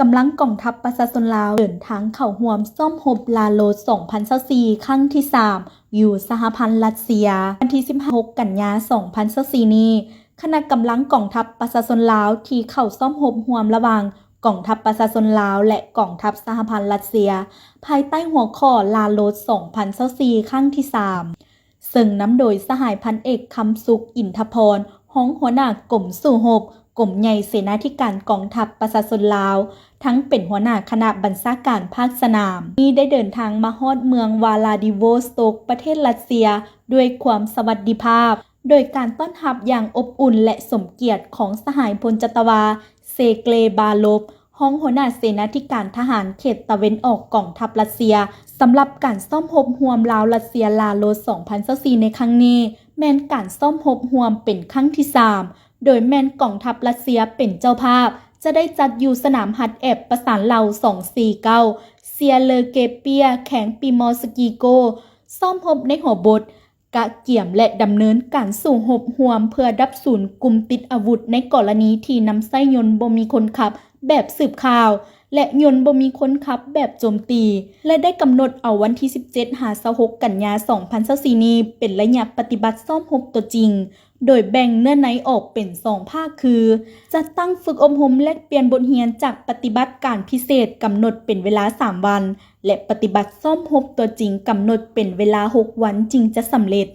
ກຳລັງກອງທັບປະຊາຊົນລາວເດີນທາງເຂົ້າຮ່ວມຊ້ອມຮົບລາໂລດສອງພັນຊາວສີ່ ຄັ້ງທີສາມ ຢູ່ສະຫະພັນລັດເຊຍ. ວັນທີສິບຫົກ ກັນຍາ ສອງພັນຊາວສີ່ນີ້, ຄະນະກຳລັງກອງທັບປະຊາຊົນລາວທີ່ເຂົ້າຊ້ອມຮົບຮ່ວມລະຫວ່າງກອງທັບປະຊາຊົນລາວ ແລະ ກອງທັບສະຫະພັນລັດເຊຍ ພາຍໃຕ້ຫົວຂໍ້ລາໂລດສອງພັນຊາວສີ່ ຄັ້ງທີສາມ ເຊິ່ງນຳໂດຍສະຫາຍພັນເອກ ຄຳສຸກ ອິນທະພອນ ຮອງຫົວໜ້າກົມສູ້ຮົບ ກົມໃຫຍ່ເສນາທິການກອງທັບປະຊາຊົນລາວ, ທັງເປັນຫົວໜ້າຄະນະບັນຊາການພາກສະໜາມ ນີ້ໄດ້ເດີນທາງມາຮອດເມືອງວາລາດິໂວສະໂຕກ ປະເທດລັດເຊຍ ດ້ວຍຄວາມສະຫວັດດີພາບ, ໂດຍການຕ້ອນຮັບຢ່າງອົບອຸ່ນ ແລະ ສົມກຽດຂອງສະຫາຍພົນຈັດຕະວາ ເຊເກລ ບາໂລບ ຮອງຫົວໜ້າເສນາທິການທະຫານເຂດຕາເວັນອອກກອງທັບລັດເຊຍ. ສຳລັບການຊ້ອມຮົບຮ່ວມລາວ-ລັດເຊຍ ລາໂລດສອງພັນຊາວສີ່ ໃນຄັ້ງນີ້ ແມ່ນການຊ້ອມຮົບຮ່ວມເປັນຄັ້ງທີສາມ ໂດຍແມ່ນກອງທັບລັດເຊຍເປັນເຈົ້າພາບ, ຈະໄດ້ຈັດຢູ່ສະໜາມຫັດແອບປະສານເຫຼົ່າ ສອງສີ່ເກົ້າ ເຊຍເລີເກເປຍ ແຂວງປີມໍສະກີໂກ. ຊ້ອມຮົບໃນຫົວບົດ ກະກຽມ ແລະ ດຳເນີນການສູ້ຮົບຮ່ວມເພື່ອດັບສູນກຸ່ມຕິດອາວຸດໃນກໍລະນີທີ່ນຳໃຊ້ຍົນບໍ່ມີຄົນຂັບແບບສືບຂ່າວ ແລະ ຍົນບໍ່ມີຄົນຂັບແບບໂຈມຕີ ແລະ ໄດ້ກຳນົດເອົາວັນທີສິບເຈັດ ຫາ ຊາວຫົກ ກັນຍາ ສອງພັນຊາວສີ່ນີ້ ເປັນໄລຍະປະຕິບັດຊ້ອມຮົບຕົວຈິງ, ໂດຍແບ່ງເນື້ອໃນອອກເປັນສອງພາກຄື ຈັດຕັ້ງຝຶກອົບຮົມແລກປ່ຽນບົດຮຽນຈາກປະຕິບັດການພິເສດກຳນົດເປັນເວລາສາມວັນ ແລະ ປະຕິບັດຊ້ອມຮົບຕົວຈິງກຳນົດເປັນເວລາຫົກວັນຈຶ່ງຈະສຳເລັດ.